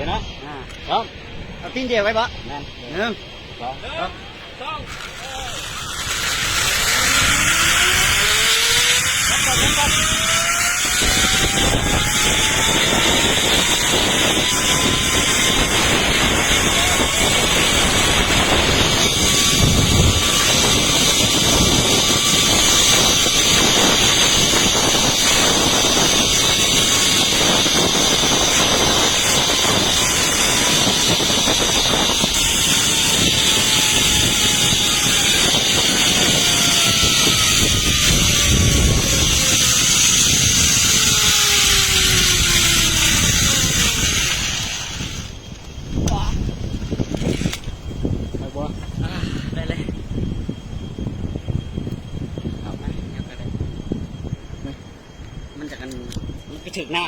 ເນາະ ອ່າ ພ້ອມ ເອົາຕີນດຽວໄວ້ບໍ່? ແມ່ນ ໜຶ່ງ ສອງ ສາມ ໄປບໍ່? ອ່າ ໄດ້ເລີຍ ເອົາມາ ຍັງໄປໄດ້ ມັນຈະກັນ ມັນໄປຖືກນ້ຳ.